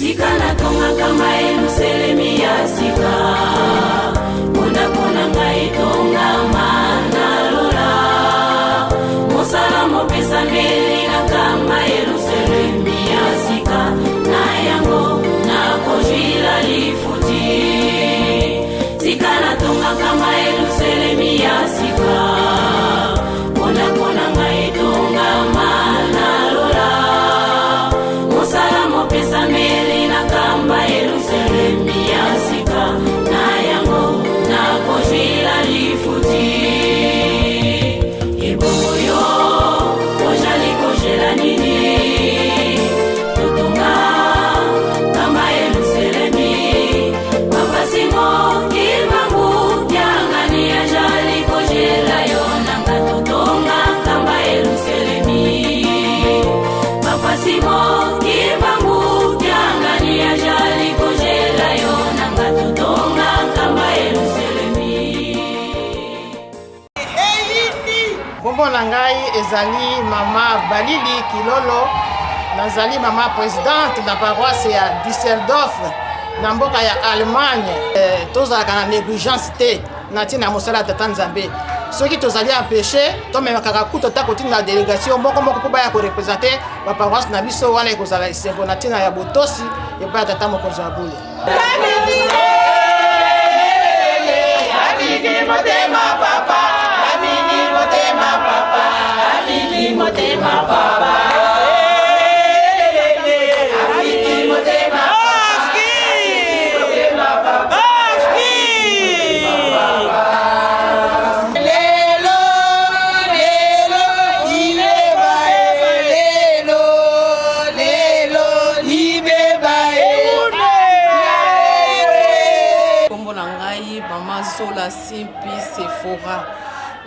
Tika natongaka Yelusalemi ya sika, mpo ndako na ngai etongama na lola. Mosala mopesameli na kamba Yelusalemi ya sika, na yango nakozwila lifuti. Tika natongaka Yelusalemi ya sika, mpo ndako na ngai etongama na lola. Mosala mopesameli na kamba Yelusalemi ya sika, na yango nakozwila lifuti. Ebongo yo ozali kozela nini? Totonga kamba Yelusalemi. Papa Simon Kimbangu Kiangani azali kozela yo nanga, totonga kamba Yelusalemi. Papa Simon Kimbangu Kiangani azali kozela yo nanga, totonga kamba Yelusalemi. Nkombo na ngai ezali Mama Balili Kilolo. Nazali mama présidente na paroisse ya Düsseldorf na mboka ya Allemagne. Tozalaka na négligence te na ntina ya mosala ya Tata Nzambe. Soki tozali empêché, tomemaka kutu ata kotinda délégation moko moko mpo baya koreprésenter baparoisse na biso. Wana ekozala esengo na ntina ya botosi epai ya Tata Mokonzi ya bule. Motema papa, afiki motema papa, afiki motema papa, afiki motema papa. Lelo, lelo, ibeba e, lelo, lelo, ibeba e. Nkombo na ngai Mama Zola Simpi Sephora.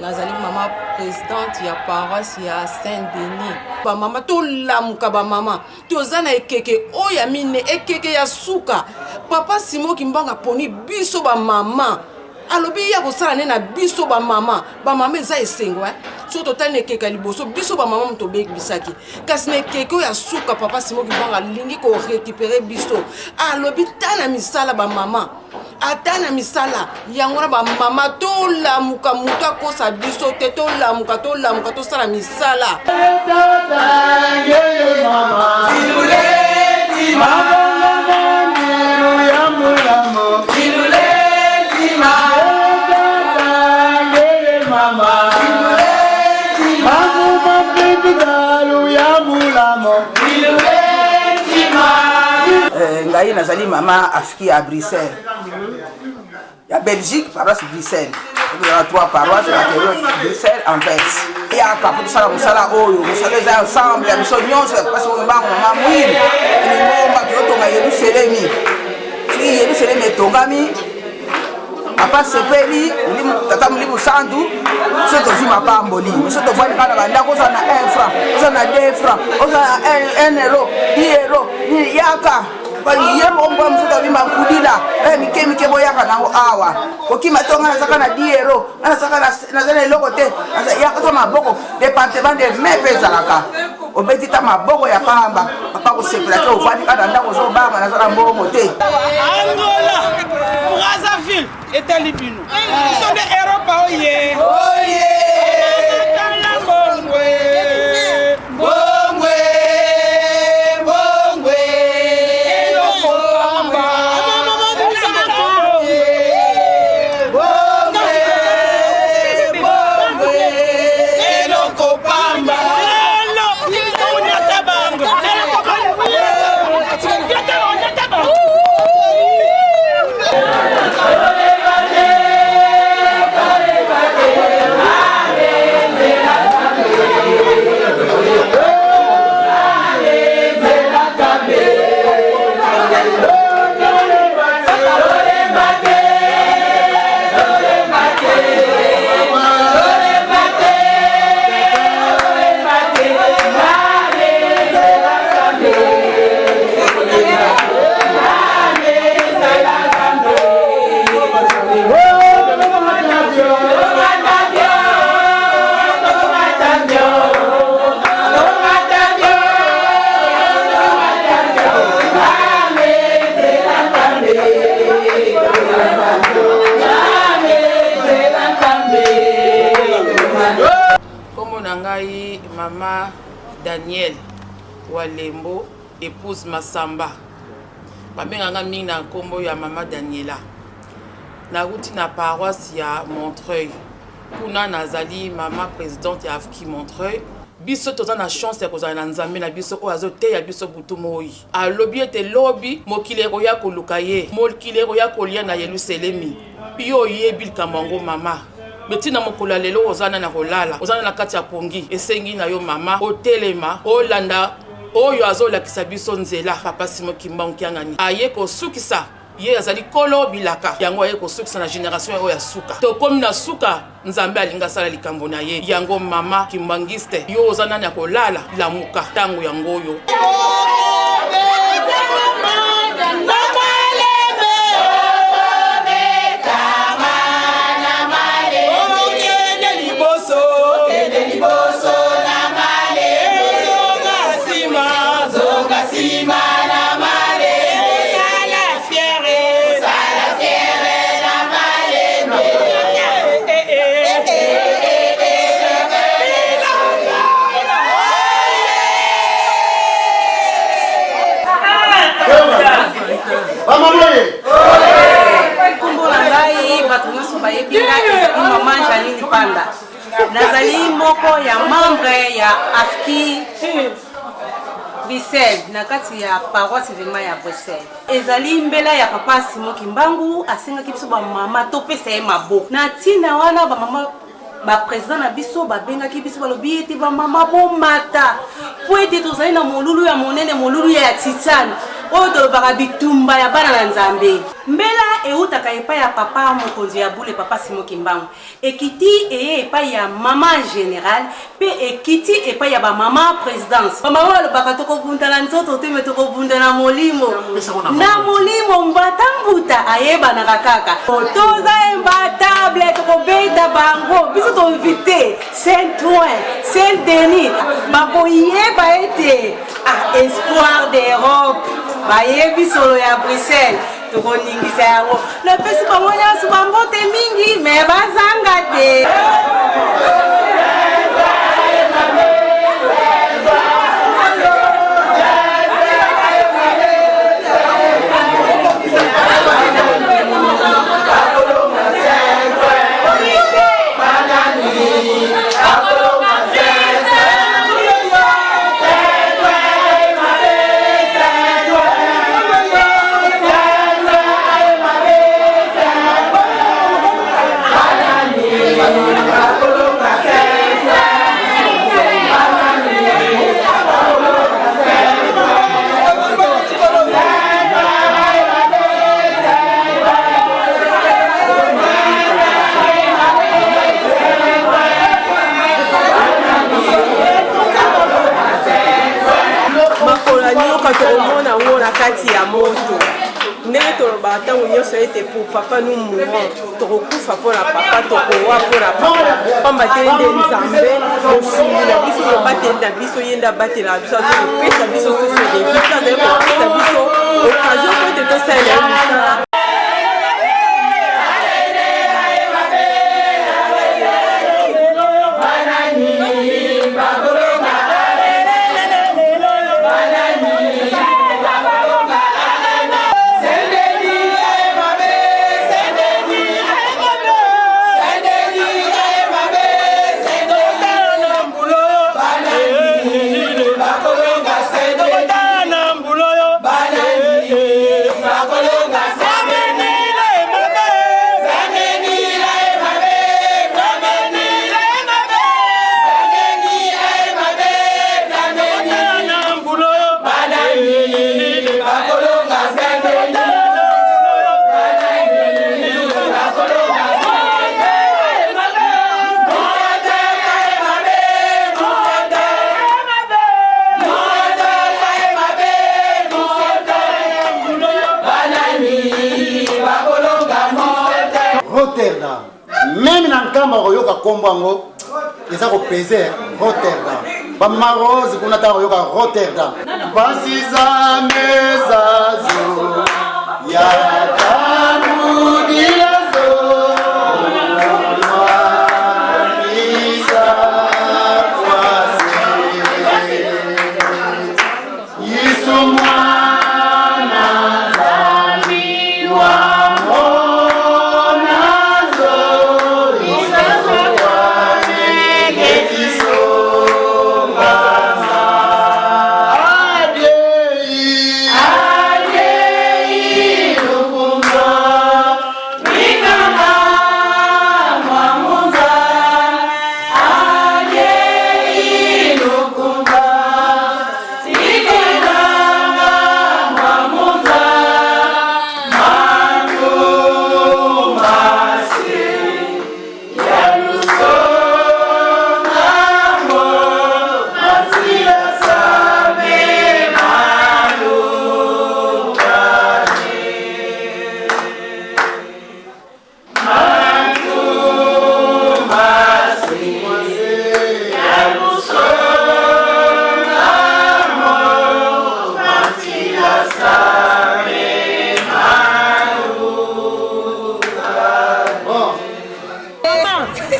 Nazali mama présidente ya paroisse ya Saint Denis. Bamama, tolamuka. Bamama, toza na ekeke oyo ya mine, ekeke ya suka. Papa Simon Kimbangu aponi biso bamama, alobi ya kosala nde na biso bamama. Bamama, eza esengo, eh? Soki totali na ekeke ya liboso, biso bamama moto tobebisaki, kasi na ekeke oyo ya suka, Papa Simon Kimbangu alingi korécupérer biso. Alobi ta na misala, bamama, ata na misala yango wana. Bamama, tolamuka. Moto akosa biso te. Tolamuka, tolamuka, tosala misala. Ngai nazali mama Afiki ya Bruxelles, ya Belgique, paroisse Bruxelles. Tozala trois paroisse: Bruxelles, Anvers. Yaka po tosala mosala oyo. Mosala eza ensemble ya biso nyonso. Mpasi mbango, mama mwini lingomba, tozotonga Yerusalemi. Soki Yerusalemi etongami, Papa sepeli, Tata Molimo Santu, so tozwi mapamboli. So tovandi kaka na bandako, ozala na 1 franc, ozala na 2 franc, ozala na 1 euro, 10 euro, yaka. Ye moko mpo mosusu abima nkudila mike mike, boyaka nango awa. Kokima to ngai nazaka na 10 euro, ngai nazaka, naza na eloko te. Yaka to maboko, département de main mpe ezalaka. Obeti ta maboko ya pamba, papa kosepela te. Ovandi kaka na ndako, ozobanga, naza na mbongo te. Angola, Brazzaville, etali bino. Biso nde Eropa oye. Tala mbongwe, mbongwe, mbongwe, eloko pamba. Mbongwe, mbongwe, eloko pamba. Lelo onyata bango. Onyata bango. Daniel Walembo épouse Masamba. Babenga nga mingi na nkombo ya mama Daniela. Nauti na paroisse ya Montreuil. Kuna nazali mama présidente ya AFKI Montreuil. Biso toza na chance ya kozala na Nzambe na biso oyo azoteya biso butu moi. Alobi ete lobi mokili ekoya koluka ye, mokili ekoya kolia na Yelusalemi. Yo oyebi likambo yango mama. Me ntina mokolo ya lelo oza na na kolala, oza na na kati ya pongi, esengi na yo mama otelema, olanda oyo azolakisa biso nzela. Papa Simon Kimbangu Kiangani aye kosukisa ye azali kolo bilaka yango aye kosukisa na generation oyo ya suka. Tokomi na suka, Nzambe alingi asala likambo na ye yango. Mama kimbangiste, yo oza nani ya kolala, lamuka, ntango yango oyo. Nkombo na ngai bato nyonso bayebi ngai ezali mama Janine Panda. Nazali moko ya membre ya AFKI Bruxelles na kati ya paroisse vraiment ya Bruxelles. Ezali mbela ya papa Simon Kimbangu asengaki biso bamama topesa ye maboko. Na ntina wana bamama ba president na biso babengaki biso, balobi ete bamama bomata mpo ete tozali na molulu ya monene, molulu ya titane oyo tolobaka bitumba ya bana na Nzambe. Mbela eutaka epai ya papa mokonzi ya bule, papa Simon Kimbangu, ekiti eye epai ya mama général mpe ekiti epai ya bamama présidence. Bamama balobaka tokobunda na nzoto te, me tokobunda na molimo, na molimo. Mbata mbuta ayebanaka kaka, toza imbattable, tokobeta bango. Biso toinvite Saint Ouen, Saint Denis, bakoyeba ete ah, espoir d'Europe bayebi solo ya Bruxelles, tokoningisa yango. Napesi bango nyonso bambote mingi, me bazanga te. Makolo ya nyoka tokomona yango na kati ya moto. Ndenge tolobaka ntango nyonso ete pour papa nous mourons, tokokufa mpo na papa, tokowa mpo na papa, pamba te nde Nzambe mosungi na biso, mobateli na biso. Ye nde abatelaka biso, azokopesa biso souffle de vie, azali kopesa biso occasion mpo ete tosalela ye mosala. Rotterdam, même na Nkamba okoyoka nkombo yango eza kopese Rotterdam. Bamarose kuna ntango oyoka Rotterdam, mpasi zamezazo ya tamudilazo mwanisa kwase.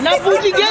Na português.